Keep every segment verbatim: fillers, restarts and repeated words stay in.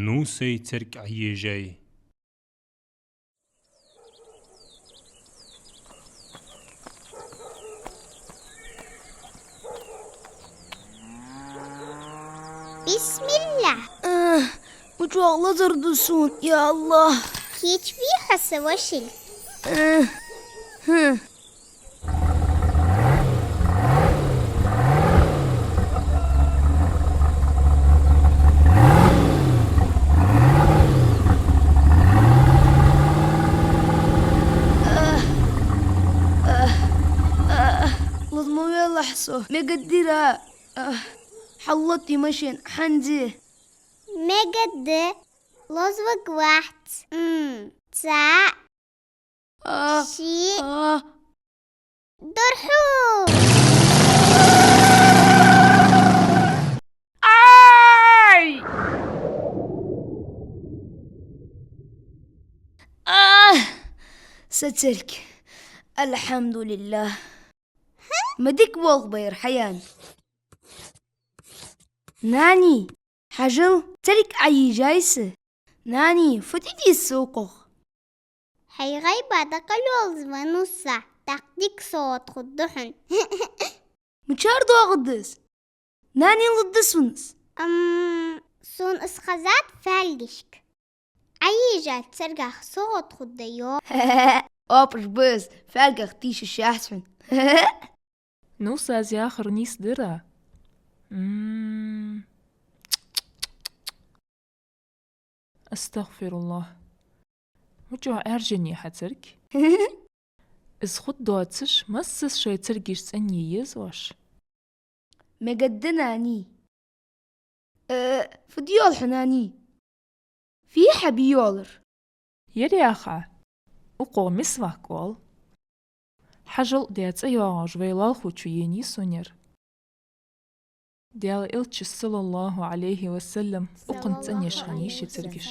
Нусай церг Ӏоежай. Бисмиллахь. Эх, мичахьа лазар да сона, я АллахӀ. Кийчбий хьо, са вошил? Эх, хм. Лаза ма велахь со, мегаргдий? Хьаллоттий машен, хӀанз. Мегаргда, лозаваргвац. М, цаӀ. А, шиъ. А. ДурхьугӀ! Ай! А! Са церг. АлхьамдулиллахӀ. Ма дика болх байра хьаяьннай. Нани, хьажал, церг Ӏоежай са. Нани, фу де деза укхох? Хьай гӀайба дӀакъоалавалза вай Нусса, тӀаккха дика совгӀат хургда хьона. Мичара доагӀаргда из? Нанина лургда сона из. Ам, сона из хезад фаьлгашка. Ӏоежале цергах совгӀат хургда, йоах. Оапаш ба из, фаьлгах тийша шаьц хьона. Нусса, из яхар нийса дий? М. АстагӀфируллахӀ. Мичахьа Ӏаьржанай хьа церг? Из хургдоацаш, массаза шоай цергаш цӀенъе еза оаш. Мегаргда, Нани. Э, фу де йоалл хьо, Нани? Фу я хьа бе йоаллар? Ер яха, укхох мисвак оал. Хьажал, даь цӀи йоагӀаш вай лоалахочо енай сона ер. Даьла Элчано, саллаллахӀу Ӏалайхи ва саллам, укхунца цӀенъеш хиннай ший цергаш.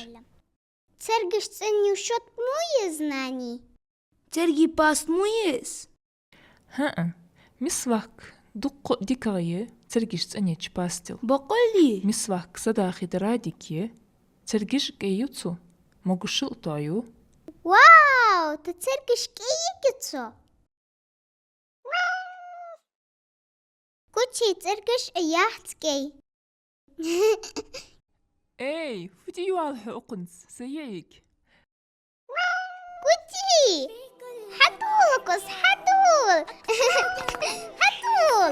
Цергаш цӀенъювш шоатта мо я из, Нани? Цергий паста мо я из? ХӀаа, мисвак дукха дикагӀа я цергаш цӀенъеча пастал. Бакъалли? Мисвак садахийтара дика я, цергаш кӀай ю цо, могашал а тоаю. Вау, та цергаш кӀай йига цо. Кучий цергаш а яц кӀай. Эй, фу де йоалл хьо укхунца, са йиӀиг? Кути! Хьадувла, кус, хьадувла! Хьадувла!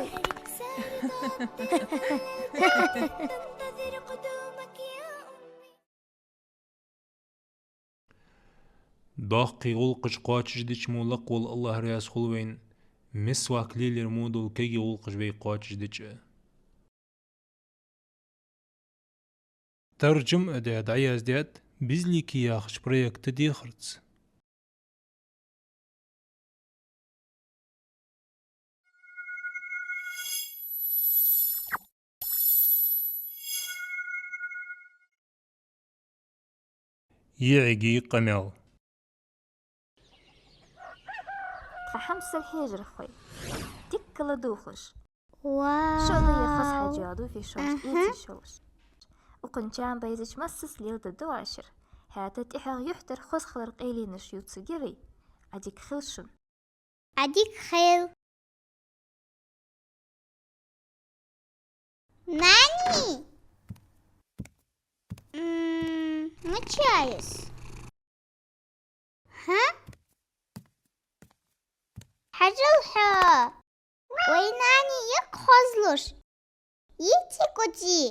Доккхий гӀулакхаш кхоачашдича мо лакхвола АллахӀ раьза хул вайна, мисвак лелаяр мо дола кагий гӀулакхаш вай кхоачашдича. Таржам а даь, дӀаяздаьд «Безликий» яхача проекта дехарца. ЙиӀига къамаьл. Тха хьамсара хьежархой, дикка ладувгӀалаш. Вау! ШоллагӀа хоза хьежа доагӀа фишош, аха, эца шолаш. Укхун чам байзача массаза леладергда оаш ер. ХӀаьта тӀехьагӀа юхьдар хоза хилара къайленаш ювцаргья вай. Ӏадика хийла шун. Ӏадика хийла. Нани! М, мичай из? ХӀа? Хьажал хьо! Вай Нани йикъ хозлуш. Йици, кути!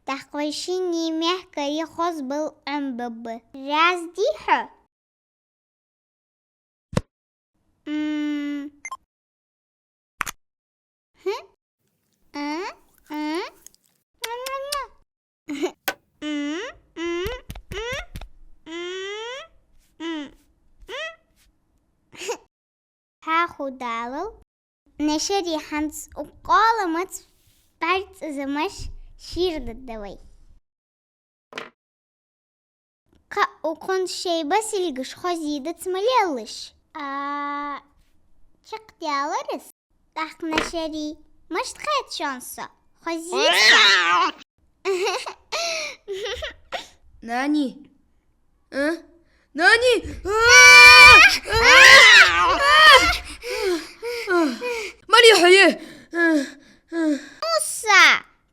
ТӀаккха вай шинне мехка йикъ хозбал Ӏомабаргба. Раьза дий хьо? М. Хм? М, м. М, м, м, м, м, м. Хьаху далал. Нашари хӀанз укх къоаламца бӀарг цӀизамаш шийрдадда вай. Кхы укхун шоай басилгаш хозийдац ма лелаш. А, чакхдаьлар из. ТӀаккха, нашари, мишта хет шоана со? Хозий со? Нани. А? Нани! Мари хьо е! Муса,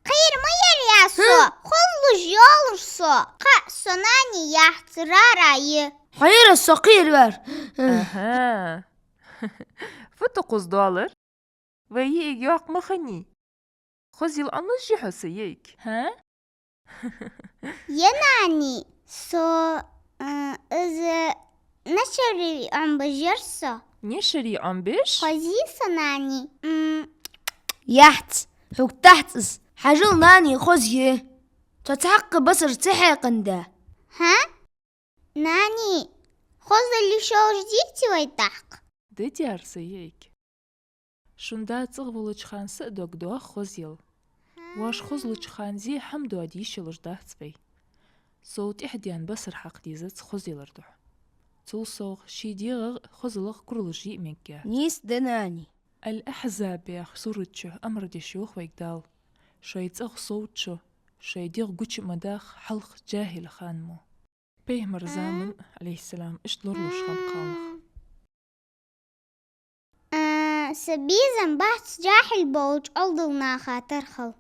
кхера ма яр я со, хозлуш йолаш со. Кхы со Нани яц, Рара я. Хьо яр со кхеравар. Аха. Фу ту кхуза доаллар? Вай йиӀиг йоккха ма хиннай. Хозъяла Ӏомабеш йий хьо, са йиӀиг? ХӀа? Я Нани, со, э, из нешаре Ӏомабеш яр со. Нешаре Ӏомабеш? Хозъяьй со, Нани. М. Яц, хьога тахьц из. Хьажал, Нани хозъяьй. Цо цхьаккха басар ца хьекхандаь. ХӀа? Нани, хозал йиш йолаш дий-те вай тӀаккха? Дадяр, са йиӀиг. Шун да цӀагӀа волча хана са а дог доах хозъяла. Воаш хозлуча хана зе хӀама доаде йиш йолаш дац вай. Сов тӀехьа даьнна басар хьакха дезац хозъялара духьа. Цул совгӀа ший дегӀах а, хозалах а куралаш е а мегаргья. Нийса да, Нани. Аль-Ахьзаб яхача сурата чу амар деш йоах вайга Дала: шоай цӀагӀа сов чу шоай дегӀ гуча ма даха хьалха жахьил хана мо. Пайхамара заман, Ӏалайхи ссалам, иштта лоралуш хиннад кхалнах. А, са безам бац жахьил болча Ӏовдал наха тара хила.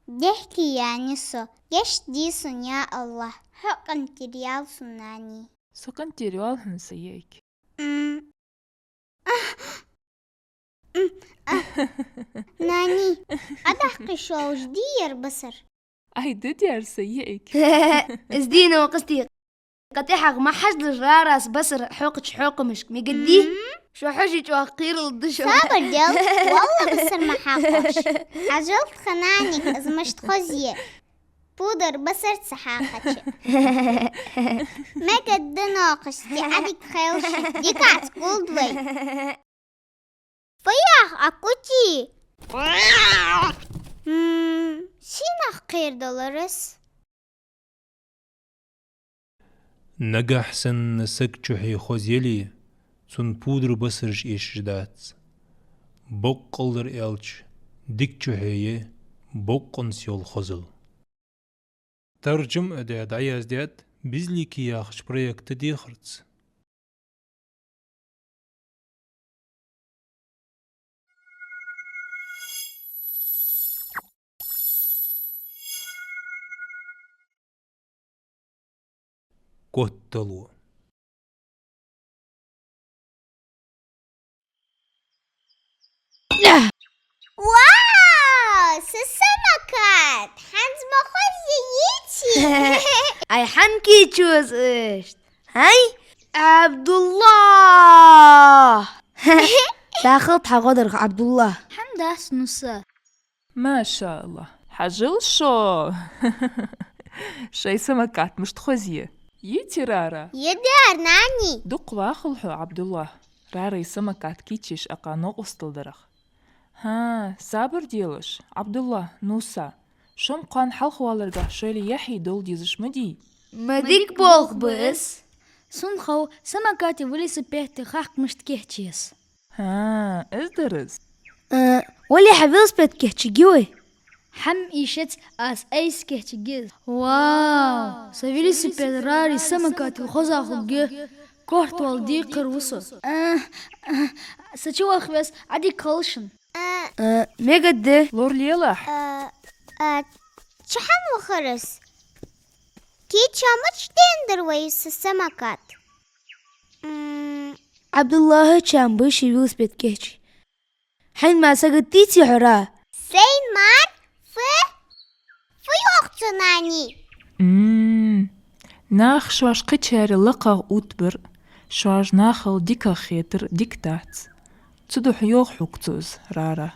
Дехке яьннай со, гешт де сона, я АллахӀ, хьо къинтӀера ял сона, Нани. Со къинтӀера йоал хьона, са йиӀиг. М. М, а, Нани, Ӏодаккха йиш йолаш дий ер басар? Ай, дадяр, са йиӀиг. Из дийнахьа къасте. Кхы тӀехьагӀа ма хьажалаш Рарас басар хьокхача хьокхамашка, мегаргдий? Мгм. Шо хьожача чӀоагӀа кхералургда шо. Сабар де, валлахӀи, басар ма хьакхош. Хьажал тха Нанега, из мишта хозъяьй. Пудар басар ца хьакхача. Мегаргда, нокхаш, ди Ӏадика хилча, дикаца гулда вай. Фу яха аккути? М, сенах кхерадалар из? Нагахьа санна саг чухье хозъяле, цун пудар басараш эшаш дац. Боккъалдар аьлча, дика чухье я боккъонца йола хозал. Таржам а даь, дӀаяздаьд «Безликий» яхача проекта дехарца. Коттало. Вау, са самокат! ХӀанз ма хозъяьй-те? Ай, хӀана кийчо из иштта? ХӀай, Ӏабдуллахь! Сагот хьа гӀо дарах, Ӏабдуллахь. ХӀама дац, Нуса. МашаАллахӀ. Хьажал шо. Шоай самокат мишта хозъяьй. Йий-те, Рара? Йий, дер, Нани. Дукха вахалва хьо, Ӏабдуллахь, Рарай самокат кийчъеш акха новкъостал дарах. ХӀа, сабар делаш, Ӏабдуллахь, Нуса. Шо-м кхоана хьалхаваларгахьа шоайла яхьий довла дезаш ма дий. Ма дика болх ба из. Сона хов, самокати велосипеди хьакха мишта кийчъе еза. ХӀа, из дар из. Э, вале, хьа велосипед кийчъергья вай? ХӀама эшац, аз айса кийчъергья из. Вау! Са велосипед Рарай самокатал хоза хургья, корта вала декхар ва со. Э, э, со чу ваха веза, Ӏадика хилда шун. Э, мегаргда. Лоралелахь. Э, э, чу хӀана вахар из? Кийчо мича деннадар вай са самокат? М. Ӏабдуллахьа чам ба ший велосипед кийчъе. Хьайна ма сагот дий-те хьо, Ра? Сайна мара фу, фу йоах цо, Нани? М. Нах шоаш кхычарех лакхагӀа оттабар, шоаш нахал дикагӀа хетар дика дац. Цудухьа йоах хьога цо из, Рара.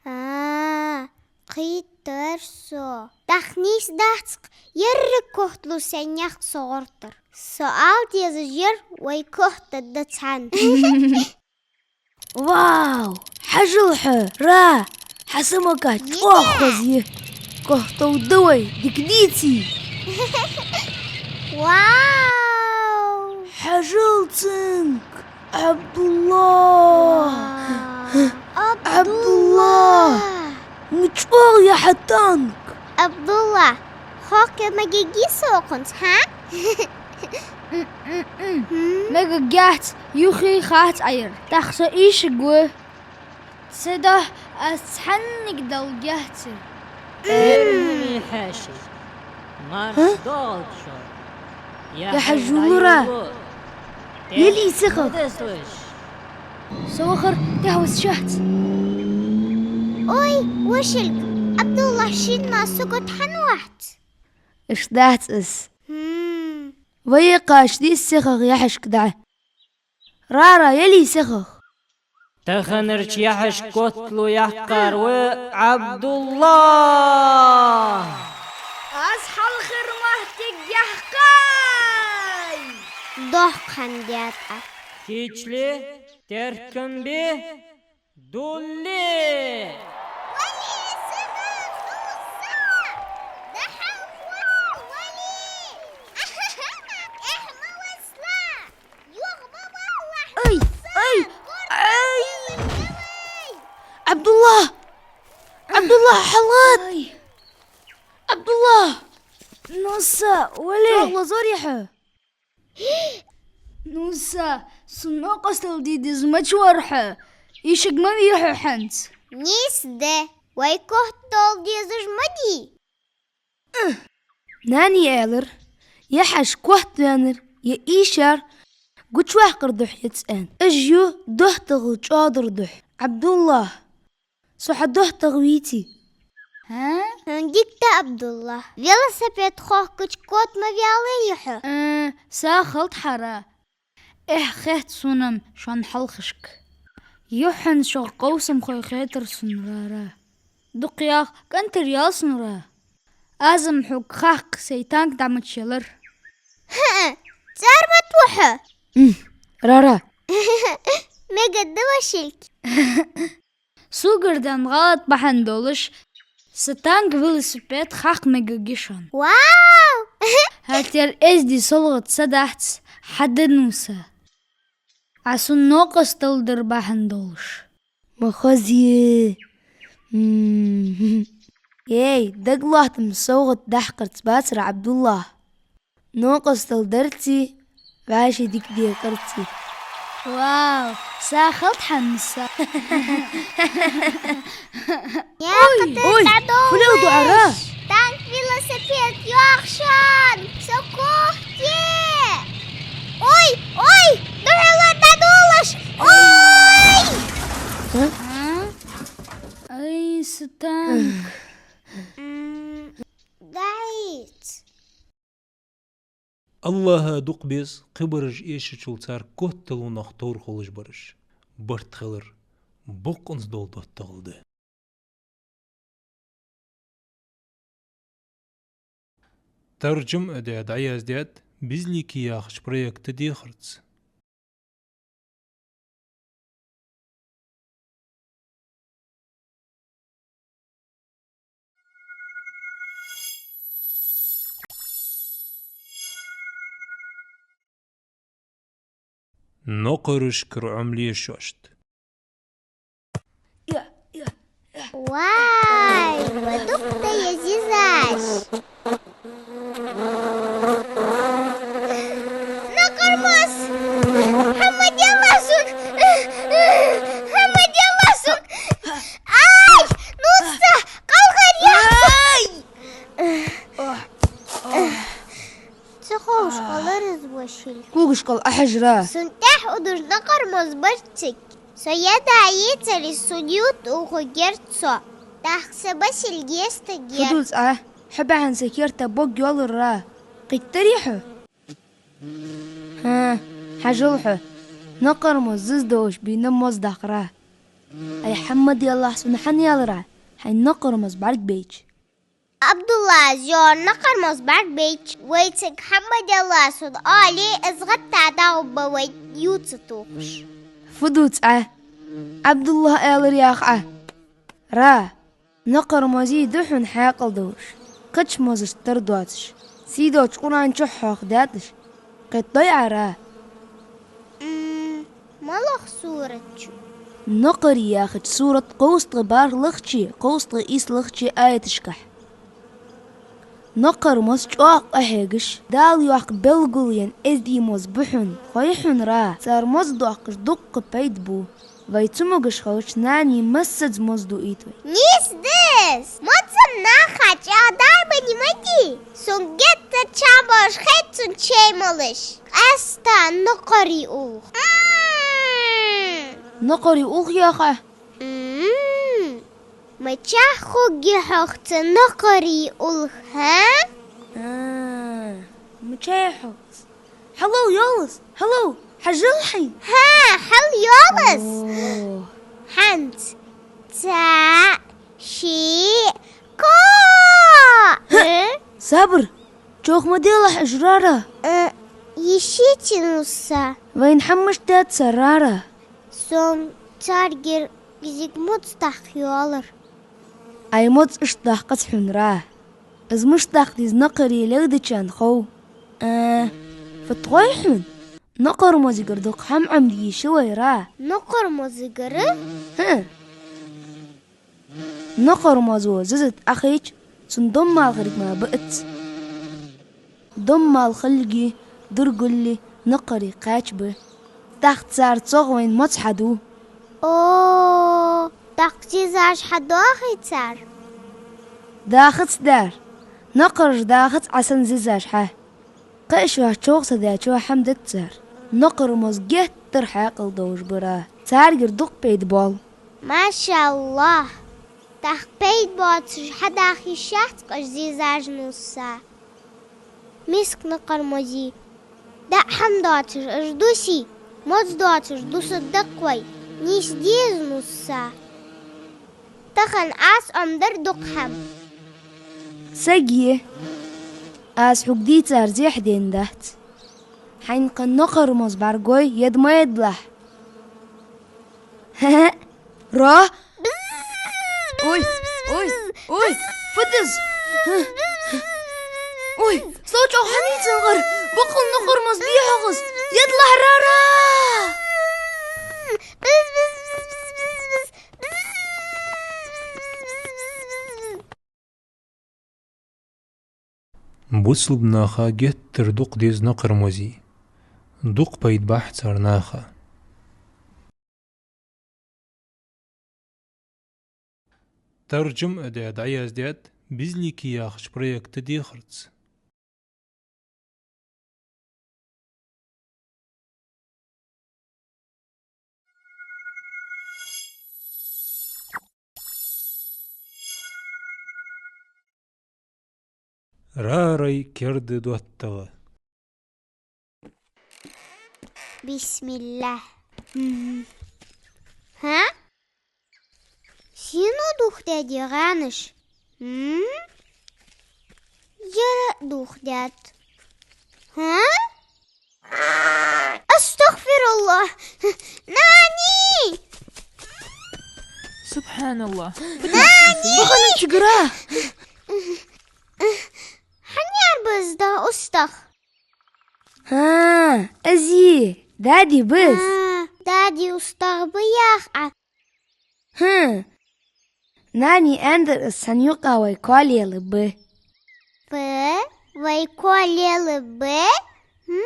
А, кхийттар со. ТӀаккха нийса дац-кх, ерриг котало сайнаьхк со гӀертар. Со ала дезаш яр вай котдаргда цхьана. Вау! Хьажал хьо, Ра! Хьа самокат чӀоагӀа хозъяьй. Котал да вай, дика деций? Вау! Хьажал цунга! Ӏабдуллахь! Ва! Ӏабдуллахь! Ма чӀоагӀа я хьа танк! Ӏабдуллахь, Кхокке мегаргьий со хӀанз, хӀа? М-м-м. Хм? Мегаргьяц, юхе хац Ӏайра. ТӀаккха со ийшаг ва. Цудухьа аз цхьаннега даларгьяцар. Эрна михьаши. Марш доагӀалда шо. Я хьажа, хьажа, лура. Ели сиха. Со вахар тӀехьа вац шац. Ой, вошилг, Ӏабдуллахь шийна мара сагот хӀана вац? Иштта дац из. Хм. Вай кхаш дис сихагӀа яхьашка дӀа. Рара, ели сихагӀа. Таханарча яхьашка котало яьккхар ва Ӏабдуллахь. Аз хьалхара моттиг яьккхай! Дохк хиннад Ӏа. Кийчле, теркам бе, дулле! Вали, сиха, сусса! Дахьалхо, вали! Эхь ма васла! Юха ма валлахь! Ай, ай, ай! Ӏабдуллахь! Ӏабдуллахь, хьалгӀатта! Ай! Ӏабдуллахь! Ну са, вали! ЧӀоагӀа лазор я хьо? Ну са, сона новкъостал де деза ма чу вар хьо. Ийшаг ма вий хьо хӀанз. Нийса да, вай котало дезаш ма дий. Нани аьлар, яхьаш котваьннар, е ийшар гучаваккхар духьа яц аьнна. Уж ю доттагӀал чӀоагӀдар духьа. Ӏабдуллахь, со хьа доттагӀа веций? ХӀа? ХӀана дика да, Ӏабдуллахь. Велосипед хохкача кот ма ваьлларий хьо? Э, сагӀа хилда хьара. Эхь хет сона-м шун хьалхашка. Юххьанца шух къовсам хой хетар сона, Рара. Дукха яха кӀантар ял сона, Ра. Аз-м хьога хьакха сай танк дӀа ма чуелар. ХӀаа, цӀармат ва хьо? М, Рара. Мегаргда, вошилг. Согара даьнна гӀалат бахьан долаш, са танк, велосипед хьакха мегаргья шоана. Вау! ХӀаьта ер эздий салгӀат са дац, хьа да, ну са. Ӏа сона новкъостал дар бахьан долаш. Ма хоза я. М. Эй, дагалоаттам совгӀат дахкарца бацар, Ӏабдуллахь. Новкъостал дарций, вӀаший дика декъарций. Вау, сагӀа хилда хьа, ну са. Ой, ой, фу леладу Ӏа, Ра? Танк, велосипед йоагӀа шоана, со кохте. Ой, ой, духьала дӀадолаш. Ой! А? Ай, са танк. М, дӀаийца. Аллахӏа дукха беза кхыбараш эшачул цар котало нах товр хулаш бараш. Барт хилар боккъонца дола доттагӀал да. Таржам а даь, дӀаяздаьд «Безликий» яхача проекта дехарца. Нокъарашкара Ӏомале шоашта. Вай, ва дукха да еза из. Нокъармоз! Хьамма делла сона! Хьамма делла сона! Ай, ну са, кӀалхаръяхар! Ай! Ца ховш хилар из, вошилг. Когаш кӀал Ӏохьажа. Сона тӀехьа удаш нокъармоз бар цига. Со яда йийцар из, сона ювц укхо герз цо. ТӀаккха са басилг естагер. Фу дувц Ӏа? Хьо бахьан са керта бог йоаллар, Ра. Кхийттарий хьо? ХӀаа, хьажал хьо. Нокъармоз зиза долаш бийна моз даккха, Ра. Ай, Хьаммад, яллахь, сона хьан ялара, хьай нокъармоз бӀаргабайча. Ӏабдуллас йоагӀар нокъармоз бӀаргабайча, вай цига Хьаммад, яллахь, сона оале, из гӀатта дагӀаргба вай ювца тохаш. Фу дувц Ӏа? Ӏабдуллас аьлар яха Ӏа. Ра, нокъармозий да хьона хьаькъал долаш, кхыча мозашта тара доацаш, сийдолча Къуръан чу хьоахадаьд уж. Кхетадой Ӏа, Ра? М, малагӀа сурат чу? Нокъарий яхача сурата кховзткъеи бархӀлагӀчеи, кховзткъеи ийслагӀчеи аяташкахь. Накхара моз чӀоагӀа къахьегаш, Дала йоаккха белгалъяь эздий моз ба хьона, хой хьона, Ра. Цар моз доаккхаш дуккха пайда ба. Вай цамогаш хилча, нани массаза моз дуийт вай. Нийса да из! Моз-м наха чӀоагӀа дарбане ма дий. Сона геттара чам боацаш хет цун чай малаш. Къаьстта накхарий улх. М. Накхарий улх яхаш? М. Мичахьа хургья хьох цу накхарий улха, хӀа? А, мичахьа хьох? Хьалол йолаш, хьалол, хьажал хьай. ХӀа, хьал йолаш. О. ХӀанз цаӀ, шиъ, кхоъ. ХӀа, сабар, чӀоагӀа ма делахь, Ра. Э, йиш йий нус? Вайна хӀама мишта даьд цар, Ра? Сона царгара кӀезига моз даккха йоаллар. Ай, моз иштта даккхац хьона, Ра. Из мишта даккха деза накхарий лелдачарна хов. А, фу тхой хьона? Накхара мозагара дукха хӀама Ӏомаде йиш я вай, Ра. Накхара мозагара? ХӀа. Накхара мозо зиза тӀа Ӏохайча, цун доммал хургма бац. Доммал хилга, дургулла накхарий кхаьча ба. ТӀаккха цар цох вайна моз хьаду. О, тӀаккха зизаш хьадоахий цар? Дахац дар. Накхараш дахац Ӏа санна зизаш хьа. Кхы а шоаш чӀоагӀа са даьча хӀама дац цар. Накхара моз геттара хьаькъал долаш ба, Ра. Царгара дукха пайда боал. МашаАллахӀ! ТӀаккха пайда боацаш хьадаха йиш яц-кх уж зизаш, нус? Миска накхара мозий. ДӀа хӀама доацаш уж дусий, моз доацаш дусаргда-кх вай. Нийса деза, нус. Тахан аз Ӏомадар дукха хӀама. Саг е. Аз хьога дийцар зехьа ден дац. Хьайна кхы накхара моз бӀаргагой, еда ма едалахь. ХӀа-хӀа. Ра? Ой, ой, ой, фу да из? Ой, со чӀоагӀа хьанийцан гӀар, боккъал накхара моз бий хьогӀ из. Едалахь, Ра, Ра! Бусалба наха геттара дукха деза накхара мозий. Дукха пайда бахь цар наха. Таржам а даь, дӀаяздаьд «Безликий» яхача проекта дехарца. Рарай керда доттагӀа. Бисмиллахь. Мгм. ХӀа? Сенна духьа даьд ер гӀаьнаш? М? Ер духьа даьд. ХӀа? АстагӀфируллахӀ! Нани! СубхьаналлахӀ! Нани! Бахана чугара! Хьан яр ба из, да устагӀа? ХӀа, из я, дади ба из. ХӀа, дади устагӀа ба яхаш Ӏа. ХӀа. Нани аьннадар, из хьона юкъа вай коа лелаб. Ба, вай коа лелаб? М.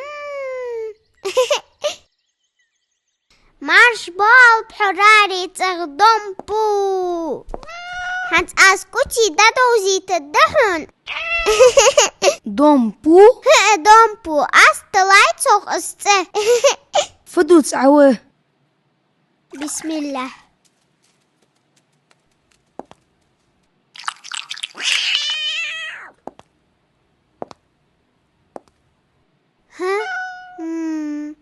Марша боалаб хьо, Рари, цӀагӀа Домпу. ХӀанз аз кӀоций дӀадовзийтаргда хьона. Домпу? ХӀа, Домпу. Аз тиллай цох из цӀи. Фу дувц Ӏа? Бисмиллахь. ХӀа? М.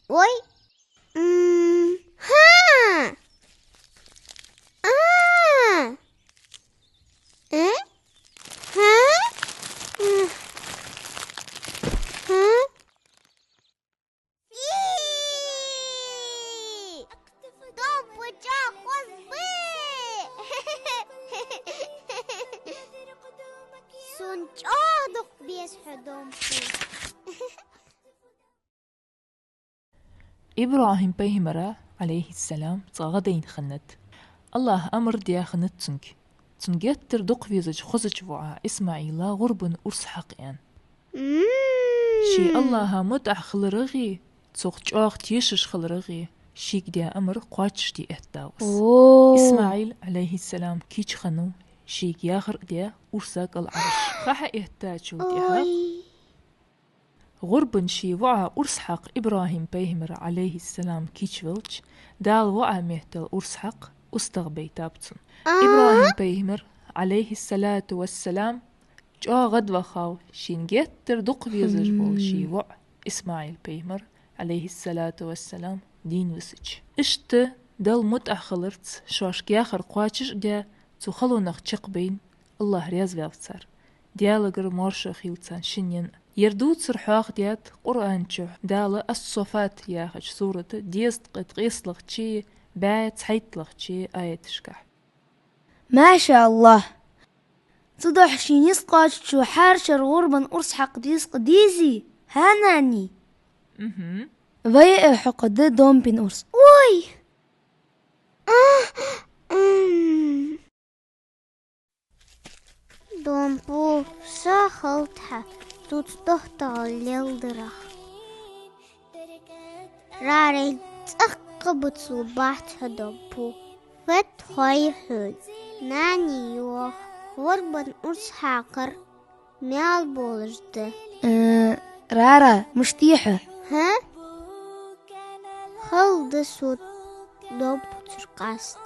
Ой. М. ХӀа? А. Э? ХӀа? М. ХӀа? Домпу чӀоагӀа хоза ба! Сона чӀоагӀа дукха беза хьо, Домпу. ИбрахӀим пайхамара, Ӏалайхиссалам, цкъа гӀа дайна хиннад. АллахӀа амар даь хиннад цунга. Цун геттара дукха везача хозача воӀа ИсмаӀила гӀурбан урс хьакха аьнна. Ший АллахӀа мутӀахь хиларагӀеи, цох чӀоагӀа тешаш хиларагӀеи шийга даь амар кхоачашде эттав из. О! ИсмаӀил, Ӏалайхиссалам, кийча хиннав шийга яхар а даь, урса кӀал Ӏараш. Ха хьаэттачул тӀехьагӀа гӀурбан ший воӀа урс хьакха ИбрахӀим пайхамар, Ӏалайхиссалам, кийчвелча, Дала воӀа меттел урс хьакха устагӀа байтаб цунна. ИбрахӀим пайхамар, Ӏалайхиссалату вассалам, чӀоагӀа гӀадвахав шийна геттара дукха везаш вола ший воӀ ИсмаӀил пайхамар, Ӏалайхиссалату вассалам, дийна висача. Иштта Далла мутӀахь хиларца шоашка яхар кхоачаш а даь, цу халонах чакхбайна, АллахӀ раьза ваьв цар. Даьлагара моаршо хийла царна шиннена а. Ер дувцар хьоахадаьд Къуръан чу Дала Ас-Саффат яхача сурата дезткъа ткъестлагӀчеи бӀаь цхьайтталагӀчеи аяташка. МашааллахӀ! Цудухьа ший низ кхоачачо хӀара шера гӀурбан урс хьакха дезткъа дезий, хӀа, нани? Мгм. Вай а хьокха да Домпин урс. Ой! Домпу, са халтӀа, цуц тохтагӀал лелдарах. Рарел цӀаккха буцлу бац хьо, Домпу. Вет хой хьона, нани йоах, гӀурбан урс хьакхар мел болаш да. Э, Рара, мишта я хьо? ХӀа? Хала да со, Домпу, цур къаста.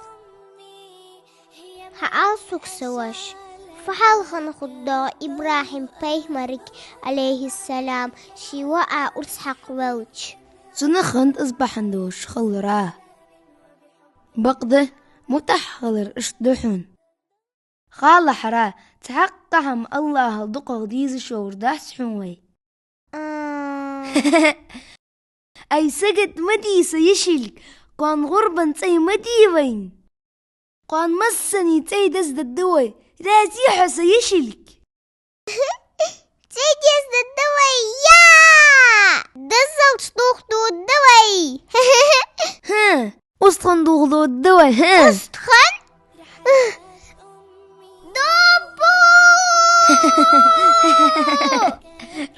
Хьаала сога, са воша, фу хьал хинна хургдоагӀа ИбрахӀим пайхамарга, Ӏалайхиссалам, ший воӀа урс хьакхавелча? Цунна хиннад из бахьан долаш хилара. Бакъда, мутӀахь хилар иштта да хьона. Халахьара, цхьаккха хӀама АллахӀал дукхагӀа дезаш йолаш дац хьона вай. А. Ай, сагот ма де, са йишилг, кхоана гӀурбан цӀай ма де вайна. Кхоана массане цӀай деза дергда вай, раьзий хьо, са йишилг? ЦӀай деза дергда вай, я! Дезалца дохадергда вай. ХӀа, устагӀа дохадергда вай, хӀа? УстагӀа? Домпу!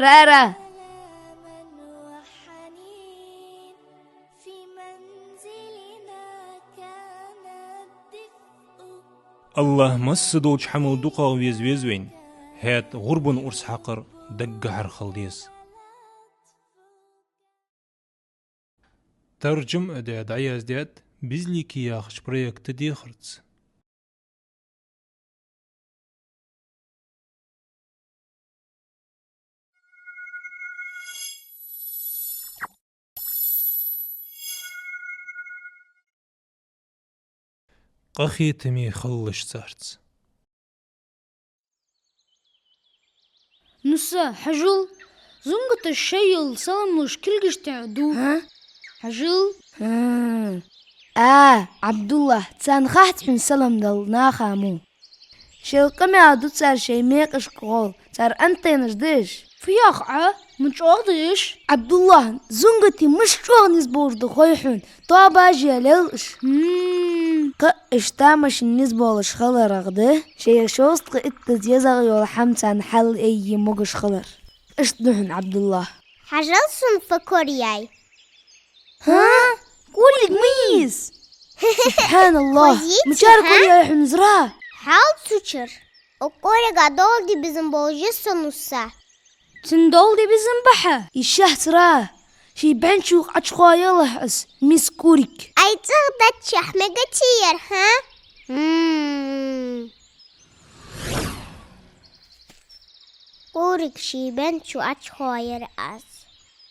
Рара! АллахӀ массадолча хӀамал дукхагӀа веза веза вайна, хӀаьта гӀурбан урс хьакхар даггахьара хила деза. Таржам а даь, дӀаяздаьд «Безликий» яхача проекта дехарца. Къахетаме халлаш царца. Ну са, хьажал, зунгаташ шоайла салам луш кулгаш тӀа ду. ХӀа? Хьажал. ХӀа. А, Ӏабдуллахь, царна хац хьона салам дала наха мо. Шоайла къамаьл ду цар шоай мекъашка гӀолла, цар антеннаш да уж. Фу йоах Ӏа, ма чӀоагӀа да уж. Ӏабдуллахь, зунгатий мишта чӀоагӀа низ болаш да хой хьона, тоабаш а лел уж. Хм. Кхы а уж тамашийна низ болаш хиларах да шоай шовзткъа итт дезагӀа йола хӀама царна хьалъайе могаш хилар. Иштта да хьона, Ӏабдуллахь. Хьажал, сона фу кораяьй. ХӀа? КӀориг ма я из? СубхьаналлахӀ! Хозийца, мичара хӀа? КӀораяьй хьона из, Ра? Хьал цу чура. Укх кӀорига доал де безам болаш я со, ну са. Цунна доал де безам ба хьа? Из шахьцара, ший бӀенчух Ӏочухоаялахь из, миска кӀориг. Ай, цӀагӀа даччахь мега тиер, хӀа? М. КӀориг ший бӀенчу Ӏочухоаяр аз.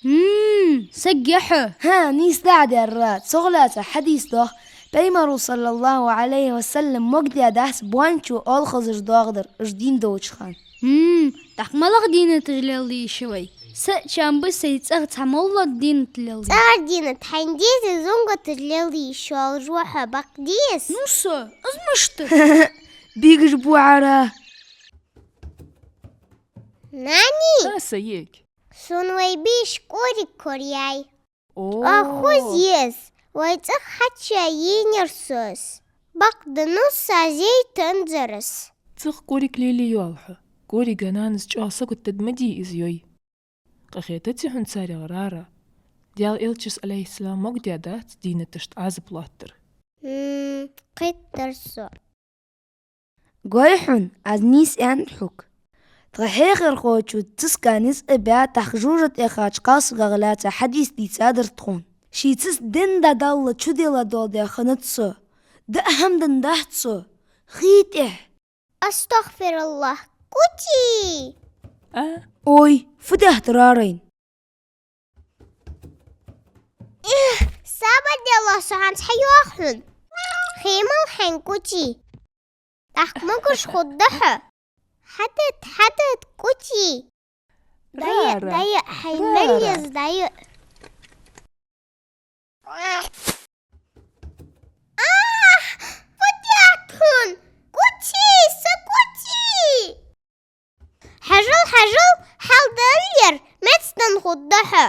М, саг я хьо. ХӀа, нийса дӀадаьр, Ра, цох лаьца хьадис доагӀа, Пайхамара, саллаллахӀу Ӏалайхи ва саллам, могадаьдац бӀенчу оалхазар доагӀар, уж дийна долча хана. М, тӀаккха малагӀа дийнаташ леладе йиш я вай? Са чам ба сай цӀагӀа цхьа моллагӀа дийнат леладе. ЦӀагӀара дийнат хьайна деза, зунгаташ леладе йиш йолаш ва хьо, бакъ деза? Ну са, из мишта? Бегаш ба хьо, Ра. Нани? Ха, са йиӀиг. Сона вай бийша кӀориг кораяьй. О. ЧӀоагӀа хоза я из, вай цӀагӀа хьачуяь енаяр со из. Бакъда нус а зейтан зарас. Цох кӀориг лелае йоалл хьо. КӀорига нанас чӀоагӀа сагота дад ма дий из йой. Къахетаций хьона царех, Рара? Даьла элчас, Ӏалайхиссалам, могадаьдац дийнаташта Ӏазап лоаттар. М, кхийттар со. Гой хьона, аз нийса аьннад хьога. Тха хьехархочо цаска низ а баь, тӀаккха жожагӀате кхаьчача кхалсагах лаьца хьадис дийцадар тхона. Ший цаца дин дӀадалла чудилла дола даь хиннад со. Даа хӀама денна дац со. Хий тӀехь. АстагӀфируллахӀ, кӀучи! А? Ой, фу даьд Рарайна? Эх, сабар де, Аллахӏ, со хӀанз хьайоах хьона. Хий мала хьайна, кӀучи. ТӀаккха могаш хургда хьо. Хьадет, хьадет, кӀучи. ДӀаяа, Рара, дӀаяа, хьай Рара. Мел еза дӀаяа. Ах, фу даьд хьона? КӀучи, са кӀучи! Хьажал, хьажал, хьал даллера, меца денна хургда хьо.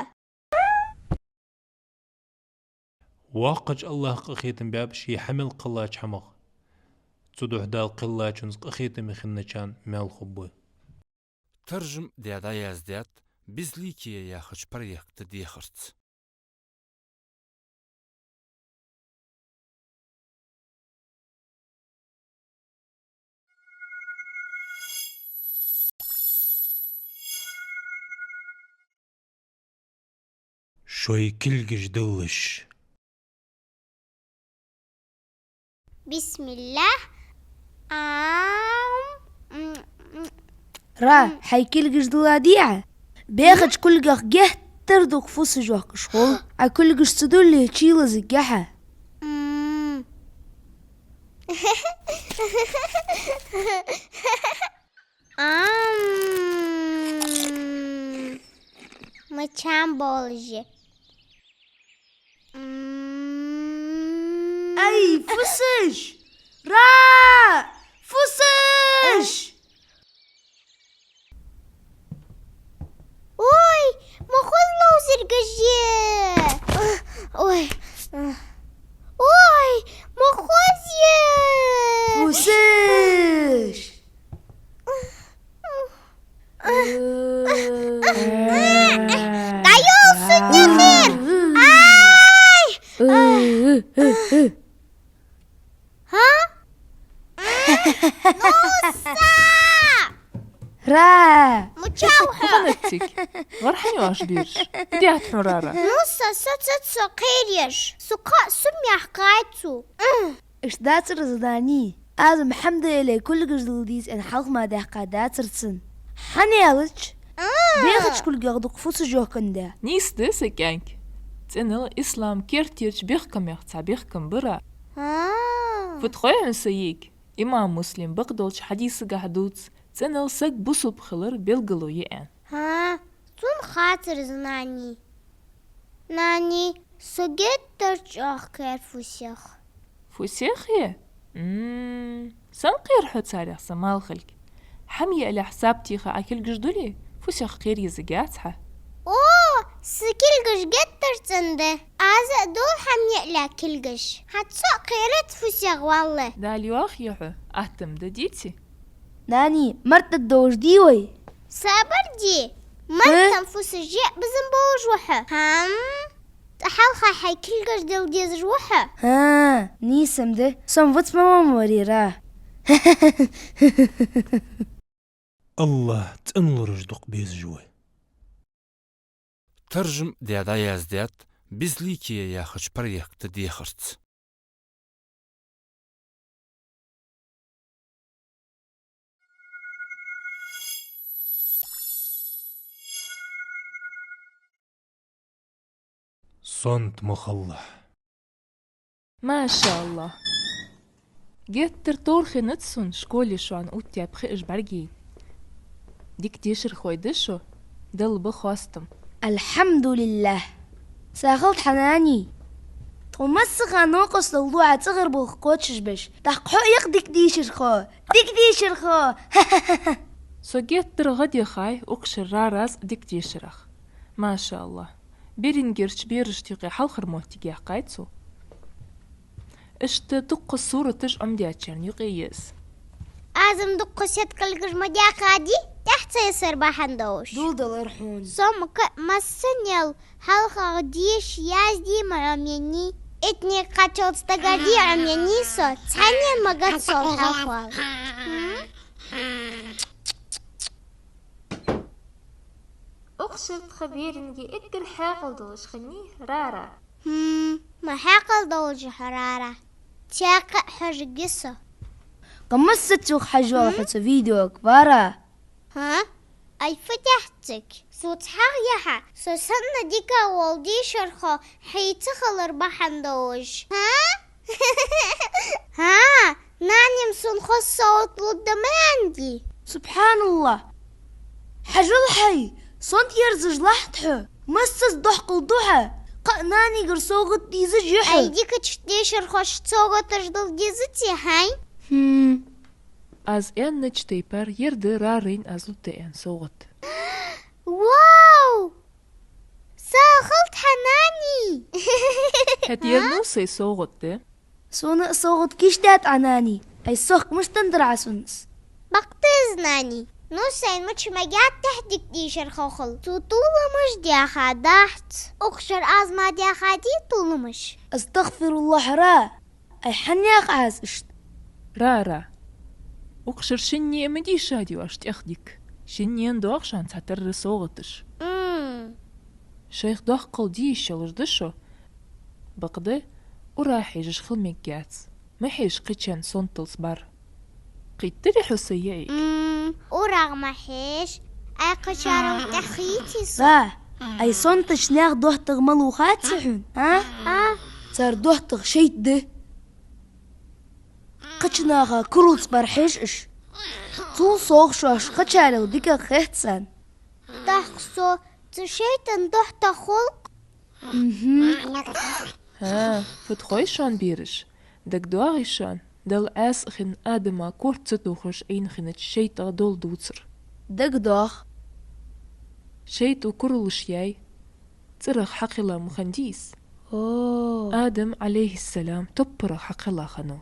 Воккхача Аллахӏа къахетам баьб ший хьа мел кхеллача хӀамах. Цудухьа Дала кхеллачунца къахетаме хинначарна маьл хургба. Таржам даь дӀаяздаьд «Безликие» яхача проекта дехарца. Шоай кулгаш диллаш. Бисмиллахӏ. Ам, м, м. Ра, хьай кулгаш дилладий Ӏа? Бехача кулгах геттара дукха фусаш йохкаш хул. Ӏа кулгаш ца дилле, чуйилла езаргья Ӏа. М. Ам. Мича болаш я? М. Ай, фусаш! Ра! Фусаш! Ой, ма хоза ловзаргаш я! Ой. Ой, ма хоза я! Фусаш! ДӀайоал сона нехир! Ай! Хьа? Нуса! Ра! Мича хьо? Ханаттик. ВархӀанна оаш бирш. Дехьа хьо, Рара. Нуса, со цаца со кхераш. Со кхаъ суммех кхайцу. Иштта дацар из, Дани. Аз Мухьаммада Ӏалай кулгаш дилла деза аьнна хьалха ма даьккхадацар цунна. ХӀана аьлча, а, бехача кулгах дукха фусаш йохкандаь. Нийса да, са кӀаьнк. ЦӀенал ислам кертерча бехкамех цхьа бехкам бар. А. Фуд хой хьона, са йиӀиг? Имам Муслима бакъдолча хьадисагахь дувц: цӀенал саг бусалба хилар белгало я аьнна. ХӀа, цунна хацар из, Нани. Нани, со геттара чӀоагӀа кхер фусех. Фусех е? М, сенна кхер хьо царех, са малхалг? ХӀама яалехь сабтеха Ӏа кулгаш дуле, фусех кхер езаргьяц хьа. О, са кулгаш геттара цӀена да. Аз а дул хӀама яалехь кулгаш. ХӀаьта со а кхерац фусех, валлахӀи. Дала йоах я хьо, аттам да дийци. Нани, март тӀадовш дий вай? Сабар де, мартан фусаш е безам болаш ва хьо. ХӀам, тӀа хьалха хьай кулгаш дилла дезаш ва хьо. ХӀа, нийса ма да, со-м вац ма вон варера. Аллахӏ цӀенлураш дукха безаш вай. Таржам даь дӀаяздаьд «Безликие» яхача проекта дехарца. Сонта ма хилалахь. Маша Аллахӏ. Геттара товр хиннад сона школе шоана оттаяь пхиъаш бӀаргаяйна. Дика дешархой да шо, Далла ба хоастам. Алхьамдулиллахӏ. Сагот хьа, Нани. Тхо массахана новкъостал ду Ӏа цӀагӀара болх кхочушбеш. ТӀаккха хьо а я-кх дика дешархо. Дика дешархо. Со геттара гӀадъяхай укх шера Рарас дика дешарах. Маша Аллахӏ. Берингерча берашта юкъе хьалхара моттиг яьккхай цо. Иштта дуккха сураташ Ӏомадаьчарна юкъе я из. Аз-м дуккха сеткалгаш ма даьхади, тӀехьа ца йисар бахьан долаш. Дулдалар хьона. Со-м кхы а массанел хьалхагӀа деша, язде ма Ӏомаеннай. Итт никъ кхаччалца дагадеха Ӏомаеннай со, цхьанне а ма гатсол хьалхавала. Укх шера тха беранаге эггара хьаькъал долаш хиннай Рара. Хм, ма хьаькъал долаш я хьо, Рара. Цхьаккха а хьожаргья со. Къамаьл ца йоах хьажол хьо цу видеога, Вара. ХӀа? Ай, фу тӀехьциг. Со цхьа яхьа, со санна дика вола дийшархо хьо ца хилар бахьан долаш. ХӀа? ХӀа? Нани-м сона хоза совгӀат лургда ма аьннадий? СубхьаналлахӀ! Хьажал хьай, сонта ерзаш латт хьо, массаза дохкал ду хьа, кхы а нанигара совгӀат дезаш я хьо. Ай, дикача дешархошта совгӀаташ дала дезаций хьайна? Хм. Аз аьннача тайпара ер да Рарайна аз лургда аьнна совгӀат. Вау! Сагот хьа, Нани! ХӀаьта ер Нусай совгӀат да. Сона а совгӀат кийчдаьд Ӏа, Нани. Ай, сох мишта дар Ӏа сона из? Бакъда из, Нани. Нусайна мича магад тӀехьа дика дийшархо хила. Цо толамаш даьха дац. Укх шера аз ма даьхадий толамаш. АстагӀфируллахӀ, Ра. Ай, хӀана яхаш Ӏа из иштта? Ра, Ра. Укх шера шинне а ма дийшадий оаш тӀех дика. Шиннена доагӀа шоана цхьатарра совгӀаташ. М. Шоайх дохкал де йиш йолаш да шо. Бакъда, ура хьежаш хила мегаш яц. Ма хьежа кхычарна сонталца бар. Кхийттарий хьо са яӀийга? М, урагӀ ма хьежа. Ай, кхычар тӀехьа хийций со? Ва, ай, сонтача наьха доттагӀа малув хаций хьона, а? А? Цар доттагӀа шайтӀа да. Кхыча наха куралца бар хьеж уж. Цул совгӀа шоаш кхычарел дикагӀа хет царна. ТӀаккха со цу шайтӀан доттагӀа хул-кх? Мгм. ХӀа, фуд хой шоана, бераш? ДагадоагӀий шоана, Далла Ӏаьса хинна Адама корта ца тохаш Ӏийна хиннача шайтӀа дола дувцар? ДагадоагӀа. ШайтӀо куралаш яьй, цӀерах хьакхелла ма хиннадий из. О. Адам, Ӏалайхиссалам, топпарах хьакхелла хиннав.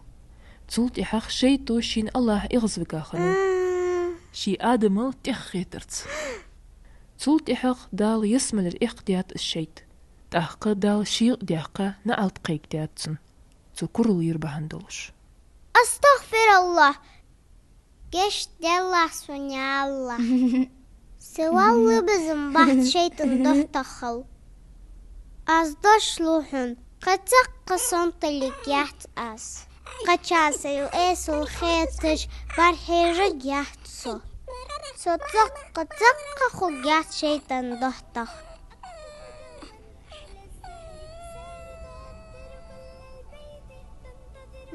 Цул тӀехьагӀа шайтӀо шийна АллахӀ эгӀазвига хиннав. М. Ший Адамал тӀеххетарца. Цул тӀехьагӀа Дала ялсмалера эккхадаьд из шайтӀа. ТӀаккха Дала шийгӀа даьккха наӀалт кхайкадаьд цунна, цо курал йир бахьан долаш. АстагӀфируллахӀ! Гешт делахь сона, я АллахӀ. Са валла безам бац шайтӀан доттагӀа хила. Аз дош лу хьона, кхы цхьаккха сонталургья аз. Кхыча сай эсала хеташ бар хьежаргьяц со. Со цхьаккха, цхьаккха хургьяц шайтӀан доттагӀа.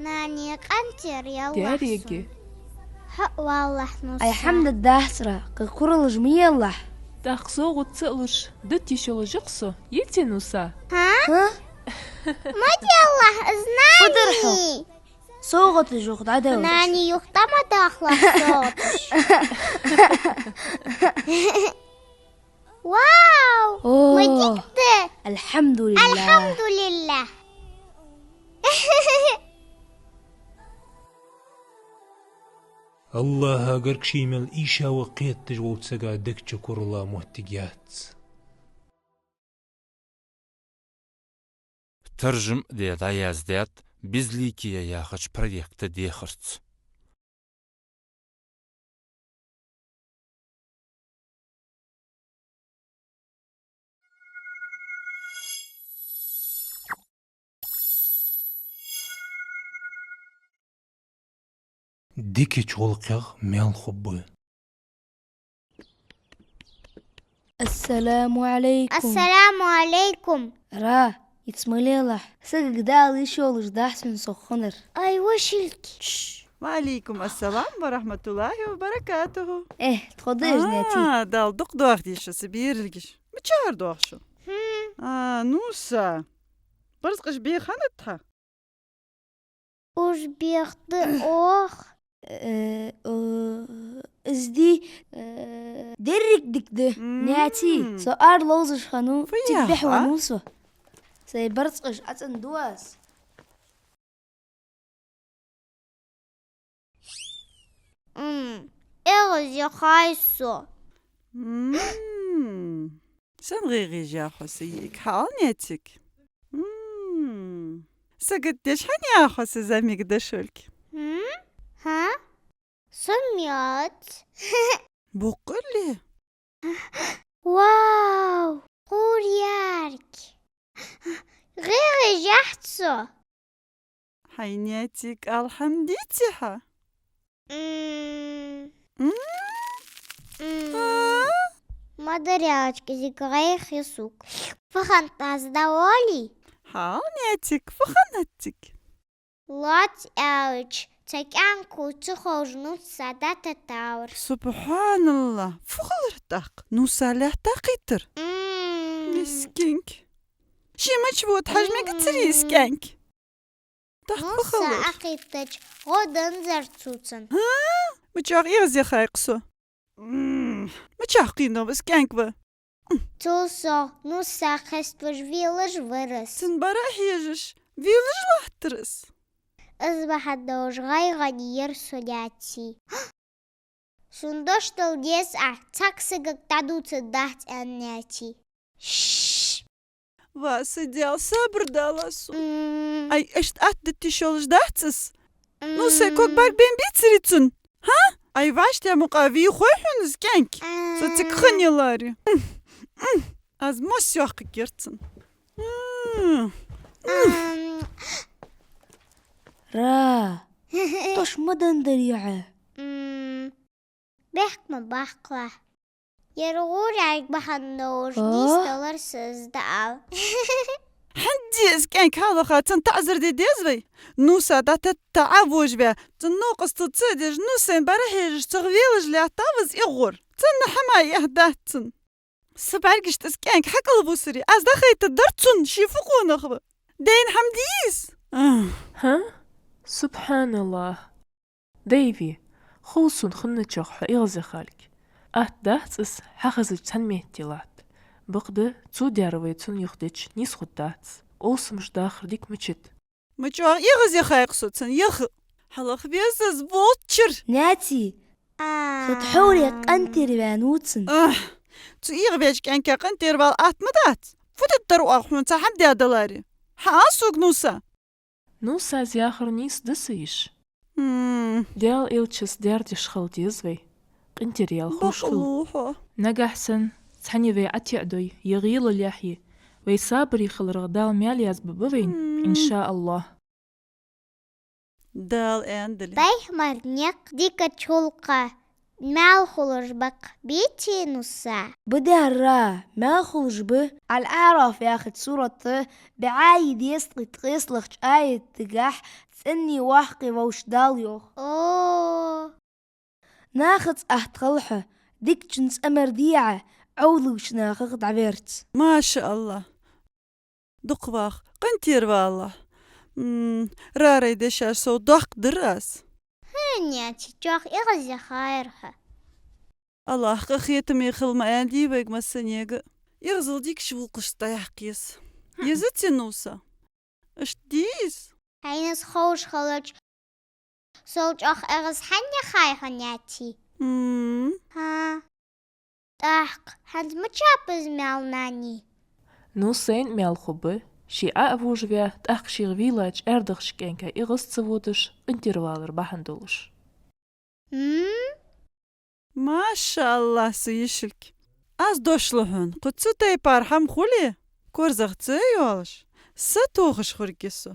Нани, къинтӀера яллахь сона. Деррига. ХӀаъ, валлахӀ, Нуса. Ай, хӀама дац, Ра, кхы куралаш ма елахь. ТӀаккха совгӀат ца луш, дита йиш йолаш я-кх со, йиций, Нуса? ХӀа? ХӀа? Ма делахь из, Нани! Фу дар хьо? СовгӀаташ юха дӀадала. Нани, юха дӀа ма дахалахь совгӀаташ. Вау! О! Ма дика да! АлхьамдулиллахӀ! АлхьамдулиллахӀ! АллахӀа гарга ший мел ийша ва кхеташ волча сага дег чу курала моттиг яц. Таржам де дӀаяздаьд «Безликие» яхача проекта дехарца. Дикача гӀулакхех мел хургба. Ассаламу Ӏалайкум. Ассаламу Ӏалайкум. Ра, йиц ма лелахь. Сагага Дала йиш йолаш дахьа сона со хиннар. Ай, вашильки. Ш. Ва Ӏалайкум ассалам ва рахьматуллахӀи ва баракатухӀу. Э, тхо дежнети. А, Дала дукха доахадеш са берилгиш. Мичара доахаш? Хм. А, Нуса. Барзкъаш беханат хьа? Уж бехта ох. Э, э, из ди, э, деррига дика да. М. Няци, со ара ловзаш хиннав, фу цига яха, бехьа а? Веннав со. Сай барзкъаш ӀацӀенду аз. яхай со. М. Сен гӀайгӀа еш я хьо са йиӀиг, хьаала, Нятик? М. Сагот деш хьанна я хьо са зӀамига дошуьлг? М? Хьа? Со меца. Боккъала? Вау! Гур ярк! ГӀайгӀа еш яц со. Хьай, Нятик, алхьамдийци хьа? М. М? М. А? Ма дарьялчка зиг гӀайгӀа я сога. Фу хиннад аз, доволи? Хьаала, Нятик, фу хиннад цига? Лоаца аьлча, цхьа кӀаьнко ца ховш Нусса дӀатеттавар. СубхьаналлахӀ, фу хилар тӀаккха? Нусса лаьтта кхийттар? М. Мискинк. Ше мича вода хьажа мегацарий из кӀаьнк? ТӀаккха фу хилар? Нусса а кхийттача, гӀо данзар цо цунна. ХӀа? Мичахьа эгӀазъяхар хьайх со? М, мичахьа кхийнав из кӀаьнк ва? Цул совгӀа Нусса кхеставеш велаш вар из. Цунна бӀарахьежаш велаш латтар из. Из бахьан долаш гӀайгӀане яр со, Няти. Сона дош дала деза Ӏа, цхьаккха сагага дӀадувцаргдац аьнна, Няти. Ш-ш-ш. Ва са Даьла, сабар далахь сона. М. Ай, иштта атта дита йиш йолаш дац из? М. Нусса ког бӀаргабайна бийцарий цунна? ХӀа? Ай, вӀаштӀехьа мукъа вий хой хьона из кӀаьнк? М. Со цига хинна яларе. М, м. Аз мос йоаккхаргьяр цунна. М. Ам. Ра. Дош ма дандарий Ӏа. М. Бехк ма баккхалахь. Ер гӀур ярк бахьан долаш, а? Нийсдалар са из дӀаала. ХӀанз из кӀаьнк хьалха цунна таӀазар де деза вай? Нусса дӀатетта Ӏовожаваь, цунна новкъостал ца деш, Нуссайна бӀарахьежаш, цох велаш лаьттав из эгӀор. Цунна хӀама яхьа дац цунна. Са бӀаргашта из кӀаьнк хьакӀалвусаре, аз дӀахайтаргдар цунна, ше фу къонах ва. Дайна хӀама дий из? Ах. ХӀа? СубхьаналлахӀ. Даьви, хул сона хинначох хьо эгӀазъяхалга. Атта дац из, хьахезача цхьан метте латта. Бакъда, цо даьр вай цунна юхадича, нийса хургдац. Къовсамаш дахар дика мичад. Мичахьа эгӀазъяхар хьайх со цунна, яха. Хьалха веза из, волччар. Няти, а, со тхьовра къинтӀера ваьннав цунна. Ах, цу эгӀаваьча кӀаьнка къинтӀера вала атта ма дац. Фу дергдар оаха хьона цхьа хӀама даь даларе? Хьаала сога, Нусса. Нуссас яхар нийса да са йиша. М. Даьла элчас даьр деш хила деза вай. КъинтӀера яла ховш хила. Бакъалу хьо. Нагахь санна цхьанне вай ӀотеӀадой, е гӀийла лехье, вай сабаре хиларах Дала маьл язбергба вайна, м, иншааллахӀ. Дала аьннадале. Пайхамара никъ дикача гӀулакха маьл хулаш ба-кх, бийций, Нусса? Ба, даьра, маьл хулаш ба. Ал-АӀраф яхача сурата бӀаьи дезткъеи ткъесталагӀча аятагахь цӀенне воккха волча Дала йоах. О. Нахаца атта хила хьо, дикачун цӀа мара де Ӏа, Ӏовдалча нахах дӀаверца. МашааллахӀ. Дукха ваха, къинтӀера валалахь. М, рарай дешаш сов доккха дир аз. ХӀа, Няти, чӀоагӀа эгӀазъяхар хьо. АллахӀа къахетаме хила ма аьннадий вайга массанега. ЭгӀазал дикача гӀулакхашца дӀаяккха еза. ХӀа. Езаций, Нусса? Иштта дий из? Хьайна из ховш хилча, сол чӀоагӀа эгӀаз хьанна яхай хьо, Няти? М. ХӀа. ТӀаккха хӀанз мичаб из маьл, Нани? Нуссайна маьл хургба, ше Ӏовожаваь, тӀаккха шийх вийлача аьрдагӀча кӀаьнка эгӀаз ца водаш, къинтӀера валар бахьан долаш. М? МашааллахӀ, са йишилг. Аз дош лу хьона, кхы цу тайпара хӀама хуле, корзагӀа ца йоалаш, сатохаш хургья со.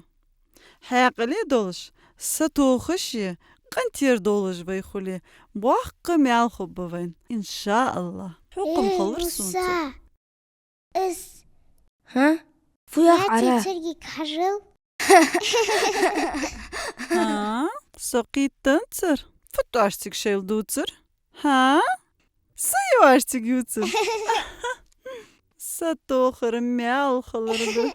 Хьаькъале долаш, сатохаш е къинтӀера долаш вай хуле, боккха маьл хургба вайна, иншааллахӀ. Хьукам хилар сона цох. Из. ХӀа? Фу йоах Ӏа? Цергиг хьажал. ХӀа? Со кхийттанзар? Фу тӀоаш цига шоайла дувцар? ХӀа? Са йоаш цига ювцар? Сатохар маьл хилар да.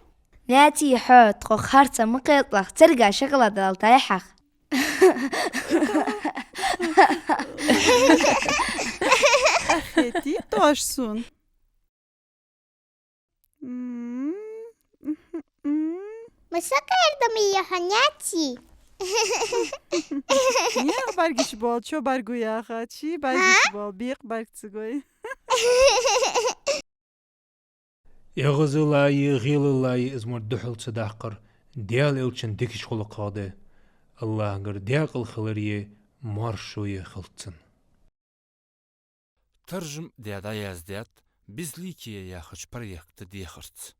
Няти, хьо тхох харцахьа ма кхеталахь, цергах шоколад ала тайхьах. Ахетий тӀоаш сона. М, м, м. Масса кӀердам я хьо, Няти? Наьха бӀаргаш бола, чо бӀаргу яха, чий бӀаргаш бола, бекъа бӀарг ца гой. ЭгӀазлаи гӀийлаллаи из мо духьал ца даккхар Даьла Элчан дикача гӀулакхах да. АллахӀагара декъала хилар е маршо е хилац цун. Таржам даь дӀаяздаьд «Безликие» яхача проекта дехарца.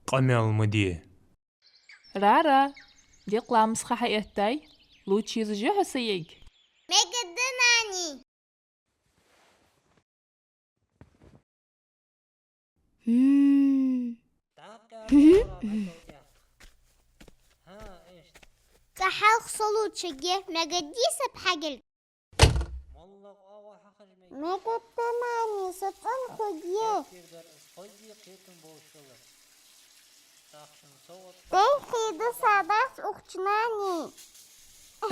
Къамаьл ма де. Рара, декъа ламаз ха хьаэттай, лувча езаш я хьо, са йиӀиг? Мегаргда, нани. Хм. Хм. ЦӀа хьалха со лувчаргья, мегаргдий са бӀаргилг? Мегаргда, нани, со цӀенхургья. ЦӀенхийда са дац укх чу, нани. А?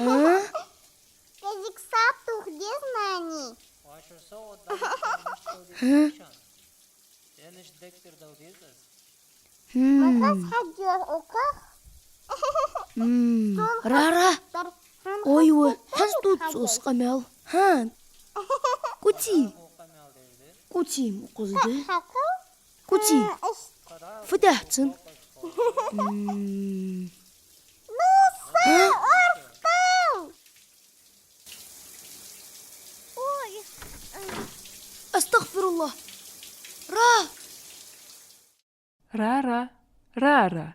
КӀезига саб тух деза, нани. Хм. Макъас хьадж йоах укхах. Хм. Рара. Ой, ва, хьаздуц цо къамаьл? ХӀа. Куци. Куци ма кхузда. Куци. Фу даьд цун? Хм. Ну, са, орстал! Ой. АстагӀфируллахӀ. Ра! Рара, Рара.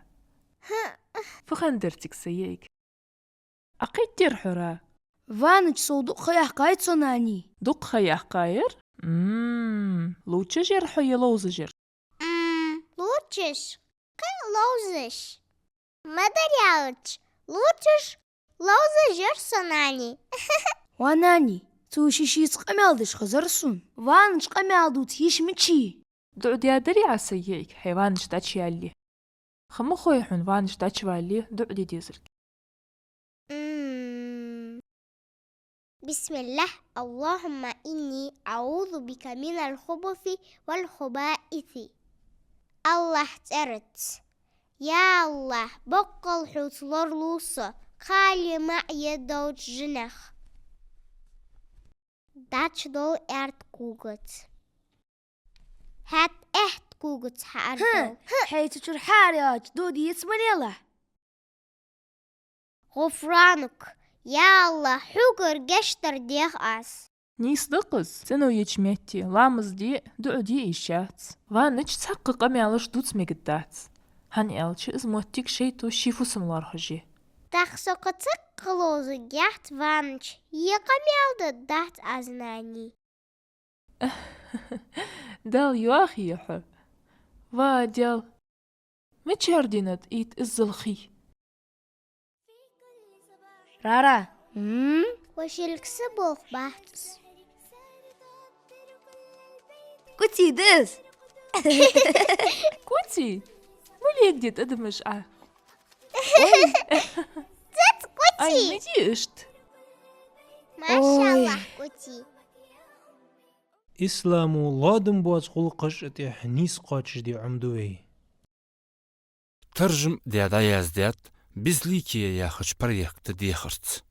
Фу хиннадар цига, са йиӀиг? Ӏокхийттар хьо, Ра? Ваннача сов дукха ха яьккхай цо, нани. Дукха ха яьккхай? М, лувчаш яр хьо е ловзаш яр? М, лувчаш. Кхы ловзаш. Ма дарра аьлча, лувчаш, ловзаш яр со, нани. Ва нани, цо ший-шийца къамаьл деш хезар сона. Ваннача къамаьл дувца йиш мичай? ДуӀа даьдарий Ӏа, са йиӀиг, хьай ваннача дӀачуялле? Ха ма хой хьона ваннача дӀачувалле дуӀа де дезарг. М. بسم الله، اللهم إني أعوذ بك من الخبث والخبائث. АллахӀа цӀерца. Я АллахӀ, боккъал хьоца лоралу со кхалеи маӀеи долча жинех. ДӀачудоал аьрда когаца. ХӀаьта аьтта когаца хьаара доал. ХӀа, хьайца чура хьаара яьлча, дуӀа деций ма лелахь? غفرانك, я АллахӀ, хьогара гешт дар дех аз. Нийса да-кх из, цӀено еча метте ламаз де, дуӀа де йиш яц. Ваннача цхьаккха къамаьлаш дувца мегаргдац. ХӀана аьлча из моттиг шайтӀо ший фусам лоархӀаш я. ТӀаккха со кхы цхьаккха ловзаргьяц ваннача, е къамаьл дергдац аз, нани. Дала йоахае хьо. Ва Даьла, мичара дийнахьа да ийт иззал хий? Рара. М? Вошилкса болх бац. Куци да из. Куци? Ма легде тӀадамаш Ӏа. Ой. Цец, Куци! Ай, ма де иштта. МашаАллахӀ, Куци. Исламо лоадам боаца гӀулакхаш а тӀехьа нийса кхоачашде Ӏомаду вай. Таржам даь дӀаяздаьд «Безликие» яхача проекта дехарца.